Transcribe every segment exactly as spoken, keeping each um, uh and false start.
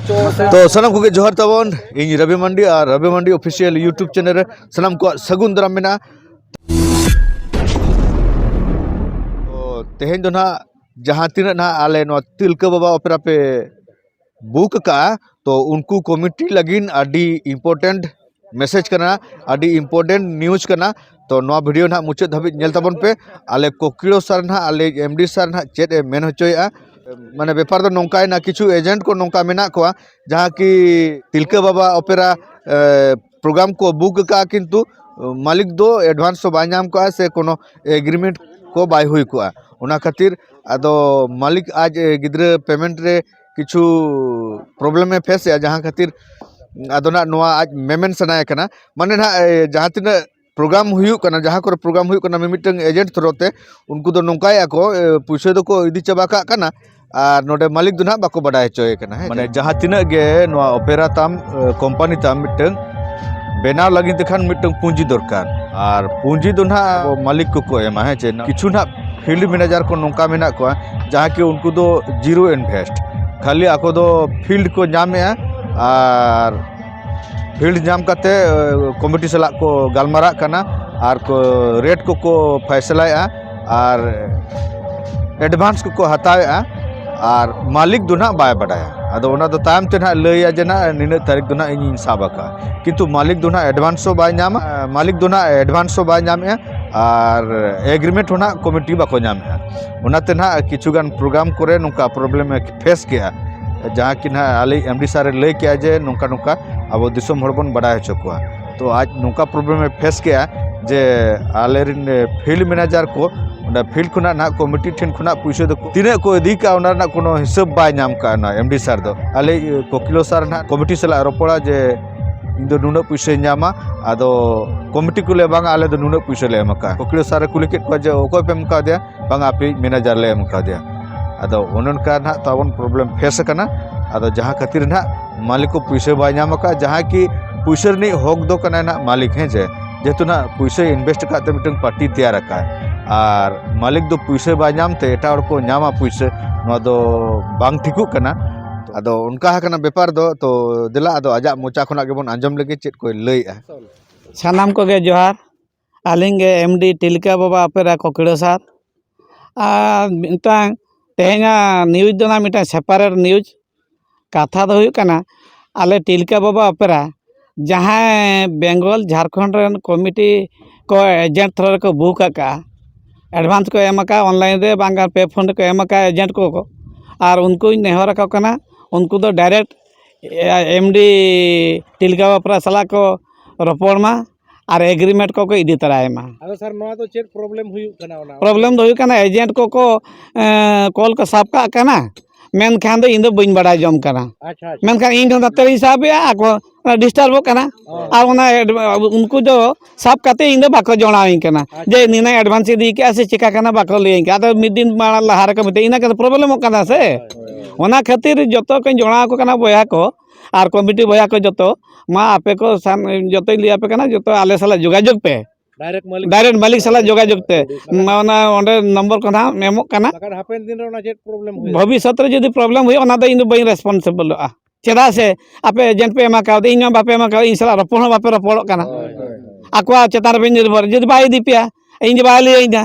ᱛᱚ ᱥᱟᱱᱟᱢ ᱠᱚᱜᱮ ᱡᱚᱦᱟᱨ ᱛᱟᱵᱚᱱ᱾ ᱤᱧ ᱨᱚᱵᱤ ᱢᱟᱱᱰᱤ ᱟᱨ ᱨᱚᱵᱤ ᱢᱟᱱᱰᱤ ᱚᱯᱷᱤᱥᱤᱭᱟᱞ YouTube ᱪᱮᱱᱮᱞ ᱨᱮ ᱥᱟᱱᱟᱢ ᱠᱚᱣᱟᱜ ᱥᱟᱹᱜᱩᱱ ᱫᱟᱨᱟᱢ ᱢᱮᱱᱟᱜᱼᱟ᱾ ᱛᱚ ᱛᱮᱦᱮᱧ ᱫᱚ ᱱᱟᱦᱟᱜ ᱡᱟᱦᱟᱸ ᱛᱤᱱᱟᱹᱜ ᱱᱟᱦᱟᱜ ᱟᱞᱮ ᱱᱚᱣᱟ ᱛᱤᱞᱠᱟᱹ ᱵᱟᱵᱟ ᱚᱯᱮᱨᱟ ᱯᱮ ᱵᱩᱠ ᱟᱠᱟᱫᱼᱟ, ᱛᱚ ᱩᱱᱠᱩ ᱠᱚᱢᱤᱴᱤ ᱞᱟᱹᱜᱤᱫ ᱟᱹᱰᱤ ᱤᱢᱯᱚᱨᱴᱮᱱᱴ ᱢᱮᱥᱮᱡᱽ ᱠᱟᱱᱟ, ᱟᱹᱰᱤ ᱤᱢᱯᱚᱨᱴᱮᱱᱴ ᱱᱤᱭᱩᱡᱽ ᱠᱟᱱᱟ᱾ ᱛᱚ ᱱᱚᱣᱟ ᱵᱷᱤᱰᱤᱭᱳ ᱱᱟᱦᱟᱜ ᱢᱩᱪᱟᱹᱫ ᱫᱷᱟᱹᱵᱤᱡ ᱧᱮᱞ ᱛᱟᱵᱚᱱ ᱯᱮ᱾ ᱟᱞᱮ ᱠᱚᱠᱤᱲᱚ ᱥᱟᱨ ᱱᱟᱦᱟᱜ, ᱟᱞᱮ ᱮᱢᱰᱤ ᱥᱟᱨ ᱱᱟᱦᱟᱜ ᱪᱮᱫ ᱮ ᱢᱮᱱ ᱦᱚᱪᱚᱭᱮᱫᱼᱟ᱾ ᱢᱟᱱᱮ ᱵᱮᱯᱟᱨ ᱫᱚ ᱱᱚᱝᱠᱟᱭᱮᱱᱟ, ᱠᱤᱪᱷᱩ ᱮᱡᱮᱱᱴ ᱠᱚ ᱱᱚᱝᱠᱟ ᱢᱮᱱᱟᱜ ᱠᱚᱣᱟ ᱡᱟᱦᱟᱸ ᱠᱤ ᱛᱤᱞᱠᱟᱹ ᱵᱟᱵᱟ ᱚᱯᱮᱨᱟ ᱯᱨᱳᱜᱨᱟᱢ ᱠᱚ ᱵᱩᱠ ᱟᱠᱟᱫᱼᱟ, ᱠᱤᱱᱛᱩ ᱢᱟᱹᱞᱤᱠ ᱫᱚ ᱮᱰᱵᱷᱟᱱᱥ ᱦᱚᱸ ᱵᱟᱭ ᱧᱟᱢ ᱠᱚᱜᱼᱟ ᱥᱮ ᱠᱳᱱᱳ ᱮᱜᱽᱨᱤᱢᱮᱱᱴ ᱠᱚ ᱵᱟᱭ ᱦᱩᱭ ᱠᱚᱜᱼᱟ᱾ ᱚᱱᱟ ᱠᱷᱟᱹᱛᱤᱨ ᱟᱫᱚ ᱢᱟᱹᱞᱤᱠ ᱟᱡ ᱜᱤᱫᱽᱨᱟᱹ ᱯᱮᱢᱮᱱᱴ ᱨᱮ ᱠᱤᱪᱷᱩ ᱯᱨᱚᱵᱞᱮᱢ ᱮ ᱯᱷᱮᱥ ᱮᱜᱼᱟ, ᱡᱟᱦᱟᱸ ᱠᱷᱟᱹᱛᱤᱨ ᱟᱫᱚ ᱱᱟᱜ ᱱᱚᱣᱟ ᱟᱡ ᱢᱮᱢᱮᱱ ᱥᱟᱱᱟᱭᱮ ᱠᱟᱱᱟ᱾ ᱢᱟᱱᱮ ᱱᱟᱜ, ᱮ, ᱡᱟᱦᱟᱸ ᱛᱤᱱᱟᱹᱜ ᱯᱨᱳᱜᱨᱟᱢ ᱦᱩᱭᱩᱜ ᱠᱟᱱᱟ, ᱡᱟᱦᱟᱸ ᱠᱚᱨᱮ ᱯᱨᱳᱜᱨᱟᱢ ᱦᱩᱭᱩᱜ ᱠᱟᱱᱟ, ᱢᱤᱢᱤᱫᱴᱟᱝ ᱮᱡᱮᱱᱴ ᱛᱷᱨᱳ ᱛᱮ ᱩᱱᱠᱩ ᱫᱚ ᱱᱚᱝᱠᱟᱭᱮᱜᱼᱟ ᱠᱚ, ᱮ, ᱯᱩᱭᱥᱟᱹ ᱫᱚᱠᱚ ᱤᱫᱤ ᱪᱟᱵᱟ ᱠᱟᱜ ᱠᱟᱱᱟ ᱟᱨ ᱱᱚᱰᱮ ᱢᱟᱹᱞᱤᱠ ᱫᱚ ᱱᱟᱜ ᱵᱟᱠᱚ ᱵᱟᱰᱟᱭ ᱦᱚᱪᱚᱭᱮ ᱠᱟᱱᱟ, ᱦᱮᱸ ᱢᱟᱱᱮ ᱪᱮ? ᱡᱟᱦᱟᱸ ᱛᱤᱱᱟᱹᱜ ᱜᱮ ᱱᱚᱣᱟ ᱚᱯᱮᱨᱟ ᱛᱟᱢ, ᱮ, ᱠᱳᱢᱯᱟᱱᱤ ᱛᱟᱢ ᱢᱤᱫᱴᱟᱝ ᱵᱮᱱᱟᱣ ᱞᱟᱹᱜᱤᱫ ᱛᱮᱠᱷᱟᱱ ᱢᱤᱫᱴᱟᱝ ᱯᱩᱸᱡᱤ ᱫᱚᱨᱠᱟᱨ, ᱟᱨ ᱯᱩᱸᱡᱤ ᱫᱚ ᱱᱟᱜ ᱟᱵᱚ ᱢᱟᱹᱞᱤᱠ ᱠᱚᱠᱚ ᱮᱢᱟ, ᱦᱮᱸ ᱪᱮ? ᱠᱤᱪᱷᱩ ᱱᱟᱜ ᱯᱷᱤᱞᱰ ᱢᱮᱱᱮᱡᱟᱨ ᱠᱚ ᱱᱚᱝᱠᱟ ᱢᱮᱱᱟᱜ ᱠᱚᱣᱟ ᱡᱟᱦᱟᱸ ᱠᱤ ᱩᱱᱠᱩ ᱫᱚ ᱡᱤᱨᱳ ᱤᱱᱵᱷᱮᱥᱴ, ᱠᱷᱟᱹᱞᱤ ᱟᱠᱚ ᱫᱚ ᱯᱷᱤᱞᱰ ᱠᱚ ᱧᱟᱢᱮᱜᱼᱟ ᱟᱨ ᱯᱷᱤᱞᱰ ᱧᱟᱢ ᱠᱟᱛᱮ, ᱮ, ᱠᱚᱢᱤᱴᱤ ᱥᱟᱞᱟᱜ ᱠᱚ ᱜᱟᱞᱢᱟᱨᱟᱜ ᱠᱟᱱᱟ ᱟᱨ ᱠᱚ ᱨᱮᱴ ᱠᱚᱠᱚ ᱯᱷᱟᱭᱥᱟᱞᱟᱭᱮᱜᱼᱟ ᱟᱨ ᱮᱰᱵᱷᱟᱱᱥ ᱠᱚᱠᱚ ᱦᱟᱛᱟᱣᱮᱜᱼᱟ ᱟᱨ ᱢᱟᱹᱞᱤᱠ ᱫᱚ ᱱᱟᱜ ᱵᱟᱭ ᱵᱟᱰᱟᱭᱟ᱾ ᱟᱫᱚ ᱚᱱᱟ ᱫᱚ ᱛᱟᱭᱚᱢ ᱛᱮ ᱱᱟᱜ ᱞᱟᱹᱭᱟ ᱡᱮ ᱱᱟᱜ ᱱᱤᱱᱟᱹᱜ ᱛᱟᱹᱨᱤᱠᱷ ᱫᱚ ᱱᱟᱜ ᱤᱧᱤᱧ ᱥᱟᱵ ᱟᱠᱟᱫᱼᱟ, ᱠᱤᱱᱛᱩ ᱢᱟᱹᱞᱤᱠ ᱫᱚ ᱱᱟᱜ ᱮᱰᱵᱷᱟᱱᱥ ᱦᱚᱸ ᱵᱟᱭ ᱧᱟᱢᱟ, ᱢᱟᱹᱞᱤᱠ ᱫᱚ ᱱᱟᱜ ᱮᱰᱵᱷᱟᱱᱥ ᱦᱚᱸ ᱵᱟᱭ ᱧᱟᱢᱮᱜᱼᱟ ᱟᱨ ᱮᱜᱽᱨᱤᱢᱮᱱᱴ ᱦᱚᱸ ᱱᱟᱜ ᱠᱚᱢᱤᱴᱤ ᱵᱟᱠᱚ ᱧᱟᱢᱮᱜᱼᱟ᱾ ᱚᱱᱟᱛᱮ ᱱᱟᱜ ᱠᱤᱪᱷᱩ ᱜᱟᱱ ᱯᱨᱳᱜᱨᱟᱢ ᱠᱚᱨᱮ ᱱᱚᱝᱠᱟ ᱯᱨᱚᱵᱞᱮᱢ ᱮ ᱯᱷᱮᱥ ᱠᱮᱜᱼᱟ, ᱡᱟᱦᱟᱸ ᱠᱤ ᱱᱟᱜ ᱟᱞᱮ ᱮᱢᱰᱤ ᱥᱟᱨᱮ ᱞᱟᱹᱭ ᱠᱮᱜᱼᱟ ᱡᱮ ᱱᱚᱝᱠᱟ ᱱᱚᱝᱠᱟ ᱟᱵᱚ ᱫᱤᱥᱚᱢ ᱦᱚᱲ ᱵᱚᱱ ᱵᱟᱰᱟᱭ ᱦᱚᱪᱚ ᱠᱚᱣᱟ᱾ ᱛᱚ ᱟᱡ ᱱᱚᱝᱠᱟ ᱯᱨᱚᱵᱞᱮᱢ ᱮ ᱯᱷᱮᱥ ᱠᱮᱜᱼᱟ ᱡᱮ ᱟᱞᱮᱨᱮᱱ ᱯᱷᱤᱞᱰ ᱢᱮᱱᱮᱡᱟᱨ ᱠᱚ ᱚᱸᱰᱮ ᱯᱷᱤᱞᱰ ᱠᱷᱚᱱᱟᱜ ᱱᱟᱜ ᱠᱚᱢᱤᱴᱤ ᱴᱷᱮᱱ ᱠᱷᱚᱱᱟᱜ ᱯᱩᱭᱥᱟᱹ ᱫᱚ ᱛᱤᱱᱟᱹᱜ ᱠᱚ ᱤᱫᱤ ᱠᱟᱜᱼᱟ, ᱚᱱᱟ ᱨᱮᱱᱟᱜ ᱠᱳᱱᱳ ᱦᱤᱥᱟᱹᱵ ᱵᱟᱭ ᱧᱟᱢ ᱠᱟᱜᱼᱟ ᱱᱚᱣᱟ ᱮᱢᱰᱤ ᱥᱟᱨ ᱫᱚ᱾ ᱟᱞᱮ ᱠᱚᱠᱤᱞᱳ ᱥᱟᱨ ᱱᱟᱜ ᱠᱚᱢᱤᱴᱤ ᱥᱟᱞᱟᱜ ᱨᱚᱯᱚᱲᱟ ᱡᱮ ᱤᱧ ᱫᱚ ᱱᱩᱱᱟᱹᱜ ᱯᱩᱭᱥᱟᱹᱧ ᱧᱟᱢᱟ, ᱟᱫᱚ ᱠᱚᱢᱤᱴᱤ ᱠᱚ ᱞᱟᱹᱭᱟ, "ᱵᱟᱝᱟ, ᱟᱞᱮ ᱫᱚ ᱱᱩᱱᱟᱹᱜ ᱯᱩᱭᱥᱟᱹ ᱞᱮ ᱮᱢ ᱟᱠᱟᱫᱼᱟ᱾" ᱠᱚᱠᱤᱞᱳ ᱥᱟᱨ ᱮ ᱠᱩᱞᱤ ᱠᱮᱫ ᱠᱚᱣᱟ ᱡᱮ, "ᱚᱠᱚᱭ ᱯᱮ ᱮᱢ ᱠᱟᱣᱫᱮᱭᱟ?" "ᱵᱟᱝᱟ, ᱟᱯᱮᱭᱤᱡ ᱢᱮᱱᱮᱡᱟᱨ ᱞᱮ ᱮᱢ ᱠᱟᱣᱫᱮᱭᱟ᱾" ᱟᱫᱚ ᱚᱱᱮ ᱚᱱᱠᱟ ᱱᱟᱦᱟᱜ ᱛᱟᱵᱚᱱ ᱯᱨᱚᱵᱞᱮᱢ ᱯᱷᱮᱥ ᱟᱠᱟᱱᱟ᱾ ᱟᱫᱚ ᱡᱟᱦᱟᱸ ᱠᱷᱟᱹᱛᱤᱨ ᱱᱟᱦᱟᱜ ᱢᱟᱹᱞᱤᱠ ᱠᱚ ᱯᱩᱭᱥᱟᱹ ᱵᱟᱭ ᱧᱟᱢ ᱟᱠᱟᱫᱼᱟ, ᱡᱟᱦᱟᱸᱭ ᱠᱤ ᱯᱩᱭᱥᱟᱹ ᱨᱤᱱᱤᱡ ᱦᱚᱠ ᱫᱚ ᱠᱟᱱᱟᱭ ᱱᱟᱦᱟᱜ ᱢᱟᱹᱞᱤᱠ, ᱦᱮᱸ ᱪᱮ? ᱡᱮᱦᱮᱛᱩ ᱱᱟᱦᱟᱜ ᱯᱩᱭᱥᱟᱹᱭ ᱤᱱᱵᱷᱮᱥᱴ ᱟᱠᱟᱫ ᱛᱮ ᱢᱤᱫᱴᱟᱝ ᱯᱟᱨᱴᱤ ᱛᱮᱭᱟᱨ ᱟᱠᱟᱫ, ᱟᱨ ᱢᱟᱹᱞᱤᱠ ᱫᱚ ᱯᱩᱭᱥᱟᱹ ᱵᱟᱭ ᱧᱟᱢ ᱛᱮ ᱮᱴᱟᱜ ᱦᱚᱲ ᱠᱚ ᱧᱟᱢᱟ ᱯᱩᱭᱥᱟᱹ, ᱱᱚᱣᱟ ᱫᱚ ᱵᱟᱝ ᱴᱷᱤᱠᱚᱜ ᱠᱟᱱᱟ᱾ ᱛᱚ ᱟᱫᱚ ᱚᱱᱠᱟ ᱟᱠᱟᱱᱟ ᱵᱮᱯᱟᱨ ᱫᱚ, ᱛᱚ ᱫᱮᱞᱟ ᱟᱫᱚ ᱟᱡᱟᱜ ᱢᱚᱪᱟ ᱠᱷᱚᱱᱟᱜ ᱜᱮᱵᱚᱱ ᱟᱸᱡᱚᱢ ᱞᱮᱜᱮ ᱪᱮᱫ ᱠᱚᱭ ᱞᱟᱹᱭᱮᱜᱼᱟ᱾ ᱥᱟᱱᱟᱢ ᱠᱚᱜᱮ ᱡᱚᱦᱟᱨ᱾ ᱟᱹᱞᱤᱧ ᱜᱮ ᱮᱢ ᱰᱤ ᱴᱤᱞᱠᱟᱹ ᱵᱟᱵᱟ ᱚᱯᱮᱨᱟ ᱠᱚᱠᱲᱟᱹ ᱥᱟᱨ᱾ ᱟᱨ ᱢᱤᱫᱴᱟᱝ ᱛᱮᱦᱮᱧᱟᱜ ᱱᱤᱭᱩᱡᱽ ᱫᱚ ᱱᱟᱜ ᱢᱤᱫᱴᱟᱝ ᱥᱮᱯᱟᱨᱮᱴ ᱱᱤᱭᱩᱡᱽ᱾ ᱠᱟᱛᱷᱟ ᱫᱚ ᱦᱩᱭᱩᱜ ᱠᱟᱱᱟ, ᱟᱞᱮ ᱴᱤᱞᱠᱟᱹ ᱵᱟᱵᱟ ᱚᱯᱮᱨᱟ ᱡᱟᱦᱟᱸᱭ ᱵᱮᱝᱜᱚᱞ ᱡᱷᱟᱲᱠᱷᱚᱸᱰ ᱨᱮᱱ ᱠᱚᱢᱤᱴᱤ ᱠᱚ ᱮᱡᱮᱱᱴ ᱛᱷᱨᱳ ᱨᱮᱠᱚ ᱵᱩᱠ ᱟᱠᱟᱫᱼᱟ, ᱮᱰᱵᱷᱟᱱᱥ ᱠᱚ ᱮᱢ ᱟᱠᱟᱫᱼᱟ, ᱚᱱᱞᱟᱭᱤᱱ ᱨᱮ ᱵᱟᱝ ᱯᱮ ᱯᱷᱳᱱ ᱨᱮᱠᱚ ᱮᱢ ᱟᱠᱟᱫᱼᱟ ᱮᱡᱮᱱᱴ ᱠᱚ, ᱟᱨ ᱩᱱᱠᱩᱧ ᱱᱮᱦᱚᱨ ᱟᱠᱚ ᱠᱟᱱᱟ, ᱩᱱᱠᱩ ᱫᱚ ᱰᱟᱭᱨᱮᱠᱴ ᱮᱢ ᱰᱤ ᱴᱤᱞᱠᱟᱹ ᱵᱟᱵᱟ ᱚᱯᱮᱨᱟ ᱥᱟᱞᱟᱜ ᱠᱚ ᱨᱚᱯᱚᱲ ᱢᱟ ᱟᱨ ᱮᱜᱽᱨᱤᱢᱮᱱᱴ ᱠᱚᱠᱚ ᱤᱫᱤ ᱛᱚᱨᱟᱭ ᱢᱟ᱾ ᱟᱫᱚ ᱥᱟᱨ, ᱱᱚᱣᱟ ᱫᱚ ᱪᱮᱫ ᱯᱨᱚᱵᱞᱮᱢ ᱦᱩᱭᱩᱜ ᱠᱟᱱᱟ? ᱚᱱᱟ ᱯᱨᱚᱵᱞᱮᱢ ᱫᱚ ᱦᱩᱭᱩᱜ ᱠᱟᱱᱟ, ᱮᱡᱮᱱᱴ ᱠᱚᱠᱚ ᱮᱸ, ᱠᱚᱞ ᱠᱚ ᱥᱟᱵ ᱠᱟᱜ ᱠᱟᱱᱟ, ᱢᱮᱱᱠᱷᱟᱱ ᱫᱚ ᱤᱧ ᱫᱚ ᱵᱟᱹᱧ ᱵᱟᱲᱟᱭ ᱡᱚᱝ ᱠᱟᱱᱟ᱾ ᱟᱪᱪᱷᱟ, ᱟᱪᱪᱷᱟ᱾ ᱢᱮᱱᱠᱷᱟᱱ ᱤᱧ ᱫᱚ ᱱᱚᱛᱮ ᱨᱤᱧ ᱥᱟᱵᱮᱜᱼᱟ, ᱟᱠᱚ ᱚᱱᱟ ᱰᱤᱥᱴᱟᱨᱵᱚᱜ ᱠᱟᱱᱟ᱾ ᱦᱚᱸ᱾ ᱟᱨ ᱚᱱᱟ ᱮᱰ-, ᱩᱱᱠᱩ ᱫᱚ ᱥᱟᱵ ᱠᱟᱛᱮ ᱤᱧ ᱫᱚ ᱵᱟᱠᱚ ᱡᱚᱲᱟᱣᱤᱧ ᱠᱟᱱᱟ᱾ ᱟᱪᱪᱷᱟ᱾ ᱡᱮ ᱱᱤᱱᱟᱹᱜ ᱮᱰᱵᱷᱟᱱᱥ ᱤᱫᱤ ᱠᱮᱜᱼᱟ ᱥᱮ ᱪᱮᱠᱟ ᱠᱟᱱᱟ, ᱵᱟᱠᱚ ᱞᱟᱹᱭᱟᱹᱧ ᱠᱟᱱᱟ᱾ ᱟᱫᱚ ᱢᱤᱫ ᱫᱤᱱ ᱢᱟᱲᱟᱝ ᱞᱟᱦᱟ ᱨᱮᱠᱚ ᱢᱮᱛᱟᱹᱧ, ᱤᱱᱟᱹ ᱠᱟᱛᱮ ᱯᱨᱚᱵᱞᱮᱢᱚᱜ ᱠᱟᱱᱟ ᱥᱮ᱾ ᱦᱳᱭ, ᱦᱳᱭ, ᱦᱳᱭ᱾ ᱚᱱᱟ ᱠᱷᱟᱹᱛᱤᱨ ᱡᱚᱛᱚ ᱠᱚᱧ ᱡᱚᱲᱟᱣ ᱟᱠᱚ ᱠᱟᱱᱟ ᱵᱚᱭᱦᱟ ᱠᱚ ᱟᱨ ᱠᱚᱢᱤᱴᱤ ᱵᱚᱭᱦᱟ ᱠᱚ ᱡᱚᱛᱚ, ᱢᱟ ᱟᱯᱮ ᱠᱚ ᱥᱟᱱ-, ᱡᱚᱛᱚᱧ ᱞᱟᱹᱭ ᱟᱯᱮ ᱠᱟᱱᱟ, ᱡᱚᱛᱚ ᱟᱞᱮ ᱥᱟᱞᱟᱜ ᱡᱳᱜᱟᱡᱳᱜᱽ ᱯᱮ᱾ ᱰᱟᱭᱨᱮᱠᱴ ᱢᱟᱹᱞᱤᱠ ᱰᱟᱭᱨᱮᱠᱴ ᱢᱟᱹᱞᱤᱠ ᱥᱟᱞᱟᱜ ᱡᱳᱜᱟᱡᱳᱜᱽ ᱯᱮ᱾ ᱢᱟ ᱚᱱᱟ ᱚᱸᱰᱮ ᱱᱚᱢᱵᱚᱨ ᱠᱚ ᱱᱟᱦᱟᱜ ᱮᱢᱚᱜ ᱠᱟᱱᱟ᱾ ᱵᱟᱠᱷᱟᱱ ᱦᱟᱯᱮᱱ ᱫᱤᱱ ᱨᱮ ᱚᱱᱟ ᱪᱮᱫ ᱯᱨᱚᱵᱞᱮᱢ ᱦᱩᱭᱩᱜᱼᱟ? ᱵᱷᱚᱵᱤᱥᱥᱚᱛ ᱨᱮ ᱡᱩᱫᱤ ᱯᱨᱚᱵᱞᱮᱢ ᱦᱩᱭᱩᱜᱼᱟ, ᱚᱱᱟ ᱫᱚ ᱤᱧ ᱫᱚ ᱵᱟᱹᱧ ᱨᱮᱥᱯᱚᱱᱥᱤᱵᱚᱞᱚᱜᱼᱟ᱾ ᱪᱮᱫᱟᱜ ᱥᱮ ᱟᱯᱮ ᱮᱡᱮᱱᱴ ᱯᱮ ᱮᱢᱟ ᱠᱟᱣᱫᱤᱧ, ᱤᱧ ᱢᱟ ᱵᱟᱯᱮ ᱮᱢᱟ ᱠᱟᱣᱫᱤᱧ, ᱤᱧ ᱥᱟᱞᱟᱜ ᱨᱚᱯᱚᱲ ᱦᱚᱸ ᱵᱟᱯᱮ ᱨᱚᱯᱚᱲᱚᱜ ᱠᱟᱱᱟ᱾ ᱦᱳᱭ, ᱦᱳᱭ, ᱦᱳᱭ᱾ ᱟᱠᱚᱣᱟᱜ ᱪᱮᱛᱟᱱ ᱨᱮᱯᱮ ᱱᱤᱨᱵᱷᱚᱨ, ᱡᱩᱫᱤ ᱵᱟᱭ ᱤᱫᱤ ᱯᱮᱭᱟ, ᱤᱧ ᱡᱩᱫᱤ ᱵᱟᱭ ᱞᱟᱹᱭᱟᱹᱧᱟ᱾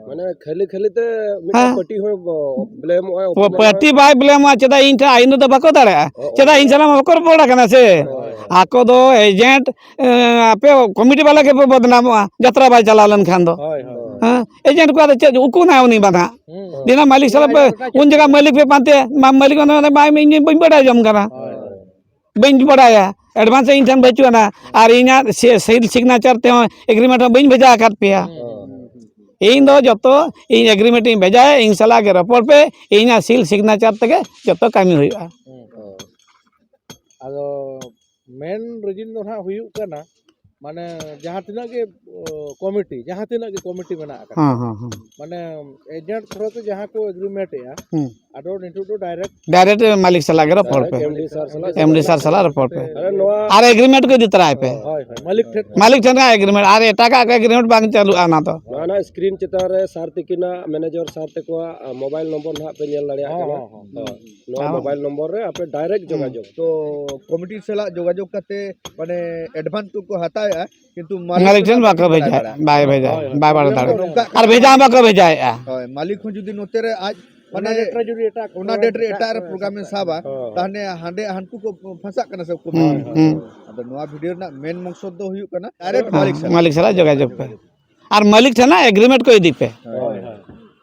ᱢᱟᱱᱮ ᱠᱷᱟᱹᱞᱤ ᱠᱷᱟᱹᱞᱤ ᱛᱮ ᱢᱤᱫᱴᱟᱝ ᱦᱮᱸ᱾ ᱯᱟᱹᱴᱤ ᱦᱚᱸ ᱵᱚ-, ᱵᱞᱮᱢᱚᱜᱼᱟᱭ, ᱯᱚ-, ᱚᱯᱚᱱᱚᱜᱼᱟᱭ᱾ ᱯᱟᱹᱴᱤ ᱵᱟᱭ ᱵᱞᱮᱢᱚᱜᱼᱟ, ᱪᱮᱫᱟᱜ ᱤᱧ ᱴᱷᱮᱱ ᱟᱭᱤᱱ ᱨᱮᱫᱚ ᱵᱟᱠᱚ ᱫᱟᱲᱮᱭᱟᱜᱼᱟ? ᱚ, ᱚ᱾ ᱪᱮᱫᱟᱜ ᱤᱧ ᱥᱟᱞᱟᱜ ᱢᱟ ᱵᱟᱠᱚ ᱨᱚᱯᱚᱲ ᱟᱠᱟᱱᱟ ᱥᱮ? ᱦᱳᱭ, ᱦᱳᱭ᱾ ᱟᱠᱚ ᱫᱚ ᱮᱡᱮᱱᱴ, ᱮᱸ, ᱟᱯᱮ ᱠᱚᱢᱤᱴᱤ ᱵᱟᱞᱟ ᱜᱮᱯᱮ ᱵᱚᱫᱱᱟᱢᱚᱜᱼᱟ, ᱡᱟᱛᱨᱟ ᱵᱟᱭ ᱪᱟᱞᱟᱣ ᱞᱮᱱᱠᱷᱟᱱ ᱫᱚ᱾ ᱦᱳᱭ, ᱦᱳᱭ᱾ ᱦᱮᱸ? ᱮᱡᱮᱱᱴ ᱠᱚᱣᱟᱜ ᱫᱚ ᱪᱮᱫ ᱩᱠᱩ ᱱᱟᱭ ᱩᱱᱤ ᱢᱟ ᱱᱟᱦᱟᱜ? ᱦᱩᱸ, ᱦᱩᱸ᱾ ᱫᱤᱱᱟᱹᱢ ᱢᱟᱹᱞᱤᱠ ᱥᱟᱞᱟᱜ ᱯᱮ, ᱩᱱ ᱡᱟᱭᱜᱟ ᱢᱟᱹᱞᱤᱠ ᱯᱮ ᱯᱟᱱᱛᱮᱭᱟ, ᱢᱟ-, ᱢᱟᱹᱞᱤᱠ ᱚᱱᱟ, ᱚᱱᱟ ᱵᱟᱭ, ᱤᱧ ᱵᱟᱹᱧ ᱵᱟᱰᱟᱭ ᱡᱚᱝ ᱠᱟᱱᱟ᱾ ᱦᱳᱭ, ᱦᱳᱭ᱾ ᱵᱟᱹᱧ ᱵᱟᱰᱟᱭᱟ, ᱮᱰᱵᱷᱟᱱᱥ ᱤᱧ ᱴᱷᱮᱱ ᱵᱟᱹᱪᱩᱜ ᱟᱱᱟ, ᱟᱨ ᱤᱧᱟᱹᱜ ᱥᱤ-, ᱥᱤᱞ ᱥᱤᱜᱽᱱᱮᱪᱟᱨ ᱛᱮᱦᱚᱸ ᱮᱜᱽᱨᱤᱢᱮᱱᱴ ᱦᱚᱸ ᱵᱟᱹᱧ ᱵᱷᱮᱡᱟ ᱟᱠᱟᱫ ᱯᱮᱭᱟ᱾ ᱦᱩᱸ, ᱦᱩᱸ, ᱦᱩᱸ᱾ ᱤᱧ ᱫᱚ ᱡᱚᱛᱚ ᱤᱧ ᱮᱜᱽᱨᱤᱢᱮᱱᱴ ᱤᱧ ᱵᱷᱮᱡᱟᱭᱟ, ᱤᱧ ᱥᱟᱞᱟᱜ ᱜᱮ ᱨᱚᱯᱚᱲ ᱯᱮ, ᱤᱧᱟᱹᱜ ᱥᱤᱞ ᱥᱤᱜᱽᱱᱮᱪᱟᱨ ᱛᱮᱜᱮ ᱡᱚᱛᱚ ᱠᱟᱹᱢᱤ ᱦᱩᱭᱩᱜᱼᱟ᱾ ᱦᱩᱸ, ᱦᱩᱸ᱾ ᱟᱫᱚ ᱢᱮᱱ ᱨᱤᱡᱤᱱ ᱫᱚ ᱱᱟᱦᱟᱜ ᱦᱩᱭᱩᱜ ᱠᱟᱱᱟ, ᱢᱟᱱᱮ ᱡᱟᱦᱟᱸ ᱛᱤᱱᱟᱹᱜ ᱜᱮ ᱠᱚᱢᱤᱴᱤ, ᱡᱟᱦᱟᱸ ᱛᱤᱱᱟᱹᱜ ᱜᱮ ᱠᱚᱢᱤᱴᱤ ᱢᱮᱱᱟᱜ ᱟᱠᱟᱫᱟ, ᱦᱮᱸ, ᱦᱮᱸ, ᱦᱮᱸ᱾ ᱢᱟᱱᱮ ᱮᱡᱮᱱᱴ ᱛᱷᱨᱳ ᱛᱮ ᱡᱟᱦᱟᱸ ᱠᱚ ᱮᱜᱽᱨᱤᱢᱮᱱᱴ ᱮᱜᱼᱟ, ᱦᱩᱸ᱾ ᱟᱫᱚ ᱱᱤᱛᱚᱜ ᱫᱚ ᱰᱟᱭᱨᱮᱠᱴ ᱰᱟᱭᱨᱮᱠᱴ ᱢᱟᱹᱞᱤᱠ ᱥᱟᱞᱟᱜ ᱜᱮ ᱨᱚᱯᱚᱲ ᱯᱮ᱾ ᱮᱢᱰᱤ ᱥᱟᱨ ᱥᱟᱞᱟᱜ ᱮᱢᱰᱤ ᱥᱟᱨ ᱥᱟᱞᱟᱜ ᱨᱚᱯᱚᱲ ᱯᱮ᱾ ᱟᱨ ᱱᱚᱣᱟ ᱟᱨ ᱮᱜᱽᱨᱤᱢᱮᱱᱴ ᱠᱚ ᱤᱫᱤ ᱛᱚᱨᱟᱭ ᱯᱮ᱾ ᱦᱳᱭ, ᱦᱳᱭ, ᱢᱟᱹᱞᱤᱠ ᱴᱷᱮᱱ᱾ ᱢᱟᱹᱞᱤᱠ ᱴᱷᱮᱱ ᱠᱷᱚᱱ ᱮᱜᱽᱨᱤᱢᱮᱱᱴ, ᱟᱨ ᱮᱴᱟᱜᱟᱜ ᱠᱚ ᱮᱜᱽᱨᱤᱢᱮᱱᱴ ᱵᱟᱝ ᱪᱟᱹᱞᱩᱜᱼᱟ ᱚᱱᱟ ᱫᱚ᱾ ᱱᱚᱣᱟ ᱨᱮᱱᱟᱜ ᱥᱠᱨᱤᱱ ᱪᱮᱛᱟᱱ ᱨᱮ ᱥᱟᱨ ᱛᱤᱠᱤᱱᱟᱜ ᱢᱮᱱᱮᱡᱟᱨ ᱥᱟᱨ ᱛᱟᱠᱚᱣᱟᱜ, ᱟ, ᱢᱳᱵᱟᱭᱤᱞ ᱱᱚᱢᱵᱚᱨ ᱱᱟᱦᱟᱜ ᱯᱮ ᱧᱮᱞ ᱫᱟᱲᱮᱭᱟᱜ ᱦᱚᱸ, ᱠᱟᱱᱟ᱾ ᱦᱚᱸ, ᱦᱚᱸ᱾ ᱦᱳᱭ᱾ ᱱᱚᱣᱟ ᱦᱚᱸ᱾ ᱢᱳᱵᱟᱭᱤᱞ ᱱᱚᱢᱵᱚᱨ ᱨᱮ ᱟᱯᱮ ᱰᱟᱭᱨᱮᱠᱴ ᱦᱩᱸ᱾ ᱡᱳᱜᱟᱡᱳᱜᱽ᱾ ᱛᱚ ᱠᱚᱢᱤᱴᱤ ᱥᱟᱞᱟᱜ ᱡᱳᱜᱟᱡᱳᱜᱽ ᱠᱟᱛᱮ ᱢᱟᱱᱮ ᱮᱰᱵᱷᱟᱱᱥ ᱠᱚᱠᱚ ᱦᱟᱛᱟᱣᱮᱜᱼᱟ, ᱠᱤᱱᱛᱩ ᱢᱟᱹᱞᱤᱠ ᱢᱟᱹᱞᱤᱠ ᱴᱷᱮᱱ ᱴᱷᱮᱱ ᱵᱟᱠᱚ ᱵᱟᱠᱚ ᱵᱷᱮᱡᱟ ᱵᱷᱮᱡᱟ, ᱫᱟᱲᱮᱭᱟᱜᱼᱟ᱾ ᱵᱟᱭ ᱵᱷᱮᱡᱟ, ᱦᱳᱭ, ᱦᱳᱭ᱾ ᱵᱟᱭ ᱵᱟᱲᱟᱭ ᱯᱨᱚᱵᱞᱮᱢ ᱫᱟᱲᱮᱭᱟᱜᱼᱟ᱾ ᱫᱚ ᱱᱚᱝᱠᱟ ᱟᱨ ᱠᱟᱱᱟ᱾ ᱵᱷᱮᱡᱟ ᱦᱚᱸ ᱵᱟᱠᱚ ᱵᱷᱮᱡᱟᱭᱮᱫᱼᱟ᱾ ᱦᱳᱭ, ᱢᱟᱹᱞᱤᱠ ᱦᱚᱸ ᱡᱩᱫᱤ ᱱᱚᱛᱮ ᱨᱮ ᱟᱡ ᱚᱱᱟ ᱢᱟᱱᱮ ᱰᱮᱴ ᱨᱮ ᱡᱩᱫᱤ ᱮᱴᱟᱜ ᱚᱱᱟ ᱯᱨᱳᱜᱨᱟᱢ ᱰᱮᱴ ᱨᱮ ᱥᱟᱵᱟ, ᱮᱴᱟᱜ ᱨᱮ ᱯᱨᱳᱜᱨᱟᱢᱮ ᱥᱟᱵᱟ, ᱦᱳᱭ, ᱦᱳᱭ᱾ ᱛᱟᱦᱞᱮ ᱦᱟᱸᱰᱮ ᱦᱟᱱᱠᱩ ᱠᱚ ᱯᱷᱟᱸᱥᱟᱜ ᱠᱟᱱᱟ ᱥᱮ ᱠᱚ ᱦᱩᱸ, ᱯᱷᱟᱸᱥᱟᱜ ᱠᱟᱱᱟ? ᱦᱩᱸ᱾ ᱟᱫᱚ ᱱᱚᱣᱟ ᱵᱷᱤᱰᱤᱭᱳ ᱨᱮᱱᱟᱜ ᱢᱮᱱ ᱢᱚᱠᱥᱚᱫ ᱫᱚ ᱦᱩᱭᱩᱜ ᱠᱟᱱᱟ ᱰᱟᱭᱨᱮᱠᱴ ᱦᱮᱸ, ᱢᱟᱹᱞᱤᱠ ᱥᱟᱞᱟᱜ ᱢᱟᱹᱞᱤᱠ ᱥᱟᱞᱟᱜ ᱡᱳᱜᱟᱡᱳᱜᱽ ᱯᱮ᱾ ᱟᱨ ᱢᱟᱹᱞᱤᱠ ᱴᱷᱮᱱᱟᱜ ᱮᱜᱽᱨᱤᱢᱮᱱᱴ ᱠᱚ ᱤᱫᱤ ᱯᱮ᱾ ᱦᱳᱭ, ᱦᱳᱭ᱾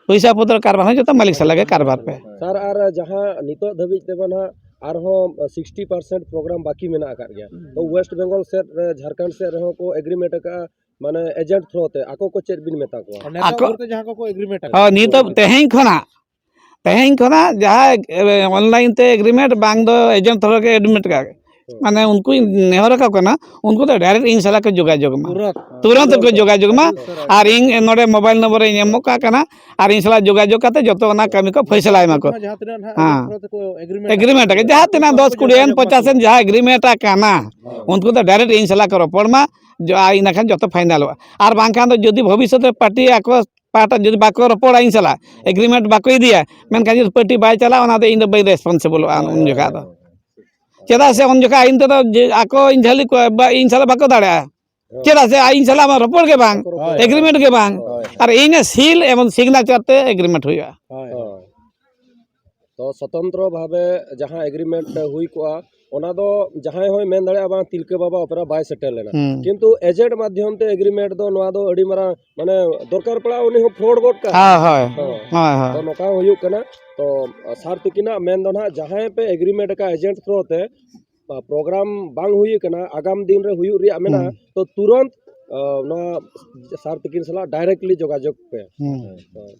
ᱯᱚᱭᱥᱟ ᱯᱚᱛᱨᱚ ᱠᱟᱨᱵᱟᱨ ᱦᱚᱸ ᱡᱚᱛᱚ ᱢᱟᱹᱞᱤᱠ ᱥᱟᱞᱟᱜ ᱜᱮ ᱠᱟᱨᱵᱟᱨ ᱯᱮ᱾ ᱥᱟᱨ, ᱟᱨ ᱡᱟᱦᱟᱸ ᱱᱤᱛᱚᱜ ᱫᱷᱟᱹᱵᱤᱡ ᱛᱮᱢᱟ ᱱᱟᱦᱟᱜ ᱟᱨᱦᱚᱸ ᱥᱤᱠᱥᱴᱤ ᱯᱟᱨᱥᱮᱱᱴ ᱯᱨᱳᱜᱨᱟᱢ ᱵᱟᱹᱠᱤ ᱢᱮᱱᱟᱜ ᱟᱠᱟᱫ ᱜᱮᱭᱟ᱾ ᱛᱚ, ᱦᱩᱸ᱾ ᱳᱭᱮᱥᱴ ᱵᱮᱝᱜᱚᱞ ᱥᱮᱫ ᱨᱮ, ᱡᱷᱟᱲᱠᱷᱚᱸᱰ ᱥᱮᱫ ᱨᱮᱦᱚᱸ ᱠᱚ ᱮᱜᱽᱨᱤᱢᱮᱱᱴ ᱟᱠᱟᱫᱼᱟ, ᱢᱟᱱᱮ ᱮᱡᱮᱱᱴ ᱛᱷᱨᱳ ᱛᱮ᱾ ᱟᱠᱚ ᱠᱚ ᱪᱮᱫ ᱵᱤᱱ ᱢᱮᱛᱟ ᱠᱚᱣᱟ? ᱱᱮᱛᱟᱨ ᱟᱠᱚ ᱵᱷᱳᱨ ᱛᱮ ᱡᱟᱦᱟᱸ ᱠᱚᱠᱚ ᱮᱜᱽᱨᱤᱢᱮᱱᱴ ᱟᱠᱟᱫᱟ᱾ ᱦᱳᱭ, ᱱᱤᱛᱚᱜ ᱛᱮᱦᱮᱧ ᱠᱷᱚᱱᱟᱜ, ᱛᱮᱦᱮᱧ ᱠᱷᱚᱱᱟᱜ ᱡᱟᱦᱟᱸᱭ, ᱮ, ᱚᱱᱞᱟᱭᱤᱱ ᱛᱮ ᱮᱜᱽᱨᱤᱢᱮᱱᱴ ᱵᱟᱝ ᱫᱚ ᱮᱡᱮᱱᱴ ᱛᱷᱨᱳ ᱜᱮ ᱮᱜᱽᱨᱤᱢᱮᱱᱴ ᱠᱟᱜ, ᱦᱩᱸ᱾ ᱢᱟᱱᱮ ᱩᱱᱠᱩᱧ ᱱᱮᱦᱚᱨ ᱟᱠᱚ ᱠᱟᱱᱟ, ᱩᱱᱠᱩ ᱫᱚ ᱰᱟᱭᱨᱮᱠᱴ ᱤᱧ ᱥᱟᱞᱟᱜ ᱠᱚ ᱡᱳᱜᱟᱡᱳᱜᱽ ᱢᱟ᱾ ᱛᱩᱨᱟᱹᱛ᱾ ᱛᱩᱨᱟᱹᱛ ᱠᱚ ᱡᱳᱜᱟᱡᱳᱜᱽ ᱢᱟ᱾ ᱟᱹᱰᱤ ᱩᱥᱟᱹᱨᱟ᱾ ᱟᱨ ᱤᱧ ᱱᱚᱰᱮ ᱢᱳᱵᱟᱭᱤᱞ ᱱᱚᱢᱵᱚᱨ ᱤᱧ ᱮᱢᱚᱜ ᱠᱟᱜ ᱠᱟᱱᱟ, ᱟᱨ ᱤᱧ ᱥᱟᱞᱟᱜ ᱡᱳᱜᱟᱡᱳᱜᱽ ᱠᱟᱛᱮ ᱡᱚᱛᱚ ᱚᱱᱟ ᱠᱟᱹᱢᱤ ᱠᱚ ᱯᱷᱚᱭᱥᱟᱞᱟᱭ ᱢᱟᱠᱚ᱾ ᱡᱟᱦᱟᱸ ᱛᱤᱱᱟᱹᱜ ᱱᱟᱦᱟᱜ ᱦᱮᱸ᱾ ᱮᱡᱮᱱᱴ ᱛᱷᱨᱳ ᱛᱮᱠᱚ ᱮᱜᱽᱨᱤᱢᱮᱱᱴ ᱮᱜᱽᱨᱤᱢᱮᱱᱴ ᱟᱠᱟᱫᱟ, ᱟᱠᱟᱫᱟ, ᱡᱟᱦᱟᱸ ᱛᱤᱱᱟᱹᱜ ᱫᱚᱥ ᱠᱩᱲᱤ ᱮᱱ ᱯᱚᱧᱪᱟᱥ ᱮᱱ ᱡᱟᱦᱟᱸ ᱮᱜᱽᱨᱤᱢᱮᱱᱴ ᱟᱠᱟᱱᱟ, ᱦᱮᱸ᱾ ᱩᱱᱠᱩ ᱫᱚ ᱰᱟᱭᱨᱮᱠᱴ ᱤᱧ ᱥᱟᱞᱟᱜ ᱠᱚ ᱨᱚᱯᱚᱲ ᱢᱟ, ᱡᱚ-, ᱟᱨ ᱤᱱᱟᱹᱠᱷᱟᱱ ᱡᱚᱛᱚ ᱯᱷᱟᱭᱱᱟᱞᱚᱜᱼᱟ᱾ ᱟᱨ ᱵᱟᱝᱠᱷᱟᱱ ᱫᱚ ᱡᱩᱫᱤ ᱵᱷᱚᱵᱤᱥᱥᱚᱛ ᱨᱮ ᱯᱟᱨᱴᱤ ᱟᱠᱚ ᱯᱟᱦᱴᱟ ᱡᱩᱫᱤ ᱵᱟᱠᱚ ᱨᱚᱯᱚᱲᱟ ᱤᱧ ᱥᱟᱞᱟᱜ, ᱮᱜᱽᱨᱤᱢᱮᱱᱴ ᱵᱟᱠᱚ ᱤᱫᱤᱭᱟ, ᱢᱮᱱᱠᱷᱟᱱ ᱡᱩᱫᱤ ᱯᱟᱨᱴᱤ ᱵᱟᱭ ᱪᱟᱞᱟᱜᱼᱟ, ᱚᱱᱟ ᱫᱚ ᱤᱧ ᱫᱚ ᱵᱟᱹᱧ ᱨᱮᱥᱯᱚᱱᱥᱤᱵᱚᱞᱚᱜᱼᱟ ᱩᱱ ᱡᱚᱠᱷᱟ ᱫᱚ᱾ ᱪᱮᱫᱟᱜ ᱥᱮ ᱩᱱ ᱡᱚᱠᱷᱟ ᱤᱧ ᱛᱮᱫᱚ ᱡᱮ ᱟᱠᱚᱧ ᱡᱷᱟᱹᱞᱤ ᱠᱚᱣᱟ, ᱵᱟ, ᱤᱧ ᱥᱟᱞᱟᱜ ᱵᱟᱠᱚ ᱫᱟᱲᱮᱭᱟᱜᱼᱟ᱾ ᱦᱳᱭ᱾ ᱪᱮᱫᱟᱜ ᱥᱮ ᱤᱧ ᱥᱟᱞᱟᱜ ᱢᱟ ᱨᱚᱯᱚᱲ ᱜᱮ ᱵᱟᱝ, ᱦᱳᱭ᱾ ᱮᱜᱽᱨᱤᱢᱮᱱᱴ ᱜᱮ ᱵᱟᱝ᱾ ᱦᱳᱭ᱾ ᱟᱨ ᱤᱧᱟᱹᱜ ᱥᱤᱞ ᱮᱵᱚᱝ ᱥᱤᱜᱽᱱᱮᱪᱟᱨ ᱛᱮ ᱮᱜᱽᱨᱤᱢᱮᱱᱴ ᱦᱩᱭᱩᱜᱼᱟ᱾ ᱦᱳᱭ᱾ ᱦᱳᱭ᱾ ᱛᱚ ᱥᱚᱛᱚᱱᱛᱨᱚ ᱵᱷᱟᱵᱮ ᱡᱟᱦᱟᱸ ᱮᱜᱽᱨᱤᱢᱮᱱᱴ ᱦᱩᱭ ᱠᱚᱜᱼᱟ, ᱚᱱᱟ ᱫᱚ ᱡᱟᱦᱟᱸᱭ ᱦᱚᱸᱭ ᱢᱮᱱ ᱫᱟᱲᱮᱭᱟᱜᱼᱟ, "ᱵᱟᱝ, ᱛᱤᱞᱠᱟᱹ ᱵᱟᱵᱟ ᱚᱯᱮᱨᱟ ᱵᱟᱭ ᱥᱮᱴᱮᱨ ᱞᱮᱱᱟ᱾" ᱦᱩᱸ᱾ ᱠᱤᱱᱛᱩ ᱮᱡᱮᱱᱴ ᱢᱟᱫᱽᱫᱷᱚᱢ ᱛᱮ ᱮᱜᱽᱨᱤᱢᱮᱱᱴ ᱫᱚ, ᱱᱚᱣᱟ ᱫᱚ ᱟᱹᱰᱤ ᱢᱟᱨᱟᱝ, ᱢᱟᱱᱮ, ᱫᱚᱨᱠᱟᱨ ᱯᱟᱲᱟᱜᱼᱟ, ᱩᱱᱤ ᱦᱚᱸ ᱯᱷᱨᱚᱰ ᱜᱚᱫ ᱠᱟᱜᱼᱟ᱾ ᱦᱳᱭ, ᱦᱳᱭ᱾ ᱦᱳᱭ᱾ ᱦᱳᱭ, ᱦᱳᱭ᱾ ᱛᱚ ᱱᱚᱝᱠᱟ ᱦᱚᱸ ᱦᱩᱭᱩᱜ ᱠᱟᱱᱟ᱾ ᱛᱚ ᱥᱟᱨ ᱛᱤᱠᱤᱱᱟᱜ ᱢᱮᱱ ᱫᱚ ᱱᱟᱦᱟᱜ, ᱡᱟᱦᱟᱸᱭ ᱯᱮ ᱮᱜᱽᱨᱤᱢᱮᱱᱴ ᱟᱠᱟᱫ ᱮᱡᱮᱱᱴ ᱛᱷᱨᱳ ᱛᱮ, ᱯᱨᱳᱜᱨᱟᱢ ᱵᱟᱝ ᱦᱩᱭ ᱠᱟᱱᱟ, ᱟᱜᱟᱢ ᱫᱤᱱ ᱨᱮ ᱦᱩᱭᱩᱜ ᱨᱮᱭᱟᱜ ᱢᱮᱱᱟᱜᱼᱟ, ᱦᱩᱸ᱾ ᱛᱚ ᱛᱩᱨᱟᱹᱱᱛ, ᱟ, ᱱᱚᱣᱟ ᱥᱟᱨ ᱛᱤᱠᱤᱱ ᱥᱟᱞᱟᱜ ᱰᱟᱭᱨᱮᱠᱴᱞᱤ ᱡᱳᱜᱟᱡᱳᱜᱽ ᱯᱮ᱾ ᱦᱩᱸ᱾ ᱦᱳᱭ᱾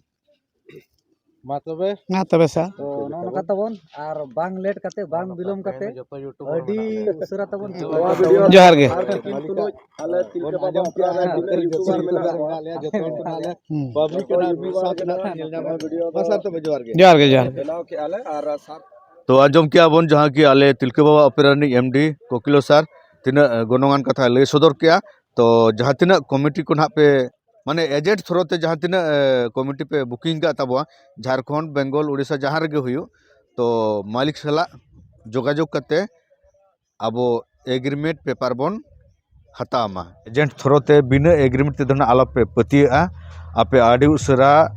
ᱢᱟ ᱛᱚᱵᱮ᱾ ᱢᱟ ᱛᱚᱵᱮ ᱥᱟᱨ᱾ ᱛᱚ ᱱᱚᱜᱼᱚ ᱱᱚᱝᱠᱟ ᱛᱟᱵᱚᱱ, ᱟᱨ ᱵᱟᱝ ᱞᱮᱴ ᱠᱟᱛᱮ, ᱵᱟᱝ ᱵᱤᱞᱚᱢ ᱠᱟᱛᱮ, ᱟᱹᱰᱤ ᱩᱥᱟᱹᱨᱟ ᱛᱟᱵᱚᱱ ᱪᱮᱫ ᱡᱚᱦᱟᱨ ᱜᱮ᱾ ᱟᱞᱮ ᱛᱤᱞᱠᱟᱹ ᱵᱟᱵᱟ ᱚᱯᱮᱨᱟ ᱨᱮ ᱛᱤᱱᱟᱹᱜ YouTuber ᱢᱮᱱᱟᱜ ᱠᱚᱣᱟ᱾ ᱦᱩᱸ᱾ ᱯᱟᱵᱽᱞᱤᱠ ᱠᱟᱱᱟ, ᱢᱤᱫ ᱥᱟᱶ ᱛᱮ ᱱᱟᱜ ᱧᱮᱞ ᱧᱟᱢᱚᱜᱼᱟ᱾ ᱢᱟ ᱥᱟᱨ, ᱛᱚᱵᱮ ᱡᱚᱦᱟᱨ ᱜᱮ᱾ ᱡᱚᱦᱟᱨ ᱜᱮ, ᱡᱚᱦᱟᱨ ᱜᱮ᱾ ᱵᱮᱱᱟᱣ ᱠᱮᱜᱼᱟ ᱞᱮ ᱟᱨ ᱥᱟᱨ ᱛᱚ ᱟᱸᱡᱚᱢ ᱠᱮᱜᱼᱟ ᱵᱚᱱ ᱡᱟᱦᱟᱸ ᱠᱤ ᱟᱞᱮ ᱛᱤᱞᱠᱟᱹ ᱵᱟᱵᱟ ᱚᱯᱮᱨᱟ ᱨᱤᱱᱤᱡ ᱮᱢ ᱰᱤ ᱠᱳᱠᱤᱞᱳ ᱥᱟᱨ ᱛᱤᱱᱟᱹᱜ, ᱮ, ᱜᱚᱱᱚᱝᱟᱱ ᱠᱟᱛᱷᱟᱭ ᱞᱟᱹᱭ ᱥᱚᱫᱚᱨ ᱠᱮᱜᱼᱟ᱾ ᱛᱚ ᱡᱟᱦᱟᱸ ᱛᱤᱱᱟᱹᱜ ᱠᱚᱢᱤᱴᱤ ᱠᱚ ᱱᱟᱦᱟᱜ ᱯᱮ, ᱢᱟᱱᱮ ᱮᱡᱮᱱᱴ ᱛᱷᱨᱳ ᱛᱮ ᱡᱟᱦᱟᱸ ᱛᱤᱱᱟᱹᱜ, ᱮ, ᱠᱚᱢᱤᱴᱤ ᱯᱮ ᱵᱩᱠᱤᱝ ᱠᱟᱜ ᱛᱟᱵᱚᱣᱟ ᱡᱷᱟᱲᱠᱷᱚᱸᱰ, ᱵᱮᱝᱜᱚᱞ, ᱩᱲᱤᱥᱥᱟ ᱡᱟᱦᱟᱸ ᱨᱮᱜᱮ ᱦᱩᱭᱩᱜ, ᱛᱚ ᱢᱟᱹᱞᱤᱠ ᱥᱟᱞᱟᱜ ᱡᱳᱜᱟᱡᱳᱜᱽ ᱠᱟᱛᱮ ᱟᱵᱚ ᱮᱜᱽᱨᱤᱢᱮᱱᱴ ᱯᱮᱯᱟᱨ ᱵᱚᱱ ᱦᱟᱛᱟᱣ ᱢᱟ᱾ ᱮᱡᱮᱱᱴ ᱛᱷᱨᱳ ᱛᱮ ᱵᱤᱱᱟᱹ ᱮᱜᱽᱨᱤᱢᱮᱱᱴ ᱛᱮᱫᱚ ᱱᱟᱜ ᱟᱞᱚᱯᱮ ᱯᱟᱹᱛᱭᱟᱹᱜᱼᱟ᱾ ᱟᱯᱮ ᱟᱹᱰᱤ ᱩᱥᱟᱹᱨᱟ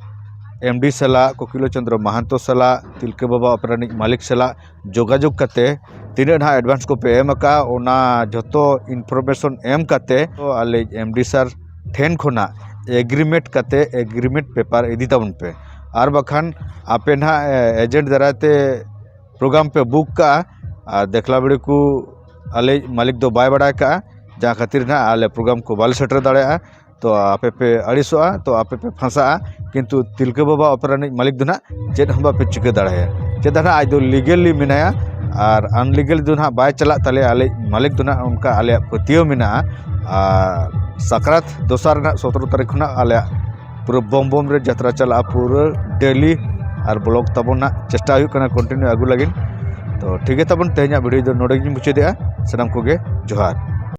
ᱮᱢ ᱰᱤ ᱥᱟᱞᱟᱜ, ᱠᱳᱠᱤᱞᱳ ᱪᱚᱸᱫᱽᱨᱚ ᱢᱟᱦᱟᱱᱛᱚ ᱥᱟᱞᱟᱜ, ᱛᱤᱞᱠᱟᱹ ᱵᱟᱵᱟ ᱚᱯᱮᱨᱟ ᱨᱤᱱᱤᱡ ᱢᱟᱹᱞᱤᱠ ᱥᱟᱞᱟᱜ ᱡᱳᱜᱟᱡᱳᱜᱽ ᱠᱟᱛᱮ ᱛᱤᱱᱟᱹᱜ ᱱᱟᱦᱟᱜ ᱮᱰᱵᱷᱟᱱᱥ ᱠᱚᱯᱮ ᱮᱢ ᱟᱠᱟᱫᱼᱟ, ᱚᱱᱟ ᱡᱷᱚᱛᱚ ᱤᱱᱯᱷᱚᱨᱢᱮᱥᱚᱱ ᱮᱢ ᱠᱟᱛᱮ ᱟᱞᱮ ᱮᱢ ᱰᱤ ᱥᱟᱨ ᱴᱷᱮᱱ ᱠᱷᱚᱱᱟᱜ ᱮᱜᱽᱨᱤᱢᱮᱱᱴ ᱠᱟᱛᱮ ᱮᱜᱽᱨᱤᱢᱮᱱᱴ ᱯᱮᱯᱟᱨ ᱤᱫᱤ ᱛᱟᱵᱚᱱ ᱯᱮ᱾ ᱟᱨ ᱵᱟᱠᱷᱟᱱ ᱟᱯᱮ ᱱᱟᱦᱟᱜ, ᱮ, ᱮᱡᱮᱱᱴ ᱫᱟᱨᱟᱭ ᱛᱮ ᱯᱨᱳᱜᱨᱟᱢ ᱯᱮ ᱵᱩᱠ ᱠᱟᱜᱼᱟ ᱟᱨ ᱫᱮᱠᱷᱞᱟ ᱵᱮᱲᱤ ᱠᱚ ᱟᱞᱮ ᱢᱟᱹᱞᱤᱠ ᱫᱚ ᱵᱟᱭ ᱵᱟᱲᱟᱭ ᱠᱟᱜᱼᱟ, ᱡᱟᱦᱟᱸ ᱠᱷᱟᱹᱛᱤᱨ ᱱᱟᱦᱟᱜ ᱟᱞᱮ ᱯᱨᱳᱜᱨᱟᱢ ᱠᱚ ᱵᱟᱞᱮ ᱥᱮᱴᱮᱨ ᱫᱟᱲᱮᱭᱟᱜᱼᱟ᱾ ᱛᱚ ᱟᱯᱮ ᱯᱮ ᱟᱹᱲᱤᱥᱚᱜᱼᱟ, ᱛᱚ ᱟᱯᱮ ᱯᱮ ᱯᱷᱟᱸᱥᱟᱜᱼᱟ, ᱠᱤᱱᱛᱩ ᱛᱤᱞᱠᱟᱹ ᱵᱟᱵᱟ ᱚᱯᱮᱨᱟ ᱨᱤᱱᱤᱡ ᱢᱟᱹᱞᱤᱠ ᱫᱚ ᱱᱟᱦᱟᱜ ᱪᱮᱫ ᱦᱚᱸ ᱵᱟᱯᱮ ᱪᱤᱠᱟᱹ ᱫᱟᱲᱮᱭᱟᱜᱼᱟ᱾ ᱪᱮᱫᱟᱜ ᱱᱟᱦᱟᱜ ᱟᱡ ᱫᱚ ᱞᱤᱜᱮᱞᱤ ᱢᱮᱱᱟᱭᱟ ᱟᱨ ᱟᱱᱞᱤᱜᱮᱞ ᱫᱚ ᱱᱟᱦᱟᱜ ᱵᱟᱭ ᱪᱟᱞᱟᱜ ᱛᱟᱞᱮᱭᱟ᱾ ᱟᱞᱮ ᱢᱟᱹᱞᱤᱠ ᱫᱚ ᱱᱟᱦᱟᱜ ᱚᱱᱠᱟ ᱟᱞᱮᱭᱟᱜ ᱯᱟᱹᱛᱭᱟᱹᱣ ᱢᱮᱱᱟᱜᱼᱟ᱾ ᱟᱨ ᱥᱟᱠᱨᱟᱛ ᱫᱚᱥᱟᱨ ᱨᱮᱱᱟᱜ ᱥᱚᱛᱨᱚ ᱛᱟᱹᱨᱤᱠᱷ ᱠᱷᱚᱱᱟᱜ ᱟᱞᱮᱭᱟᱜ ᱯᱩᱨᱟᱹ ᱵᱚᱢ ᱵᱚᱢ ᱨᱮ ᱡᱟᱛᱨᱟ ᱪᱟᱞᱟᱜᱼᱟ, ᱯᱩᱨᱟᱹ ᱰᱮᱞᱤ᱾ ᱟᱨ ᱵᱞᱚᱜ ᱛᱟᱵᱚᱱ ᱱᱟᱜ ᱪᱮᱥᱴᱟ ᱦᱩᱭᱩᱜ ᱠᱟᱱᱟ ᱠᱚᱱᱴᱤᱱᱤᱭᱩ ᱟᱹᱜᱩ ᱞᱟᱹᱜᱤᱫ᱾ ᱛᱚ ᱴᱷᱤᱠ ᱜᱮ ᱛᱟᱵᱚᱱ, ᱛᱮᱦᱮᱧᱟᱜ ᱵᱷᱤᱰᱤᱭᱳ ᱫᱚ ᱱᱚᱰᱮ ᱜᱤᱧ ᱢᱩᱪᱟᱹᱫᱮᱜᱼᱟ᱾ ᱥᱟᱱᱟᱢ ᱠᱚᱜᱮ ᱡᱚᱦᱟᱨ᱾